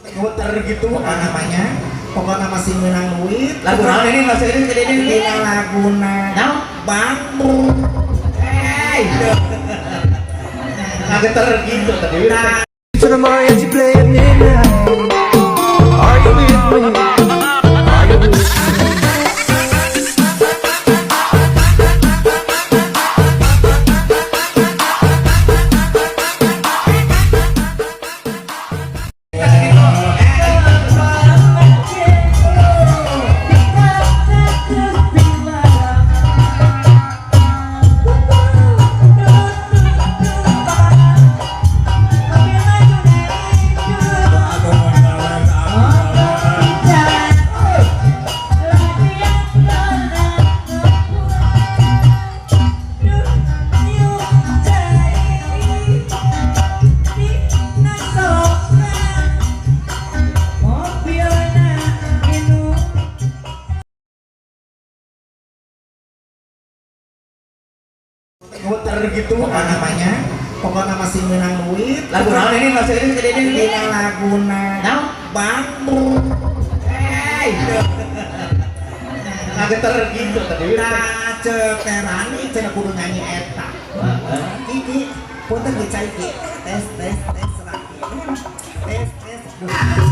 Gemeter gitu apa namanya? Pokoknya masih menang duit. Lagu naon ini masih ini ke ini. Dina laguna. Naon? Bambu. Hey. Ngageter gitu tadi. Nah. To the mariachi play at midnight. Are you with me? Are you with me? Gemeter gitu apa namanya? Pokoknya masih menang duit. Lagu naon ini masih ini ke ini. Dina laguna. Naon? Bambu. Hey. Ngageter gitu tadi. Nah, cek Terani cenah kudu nyanyi eta. Kiki, punten dicai ki. Tes tes tes lagi. Tes tes. Duh.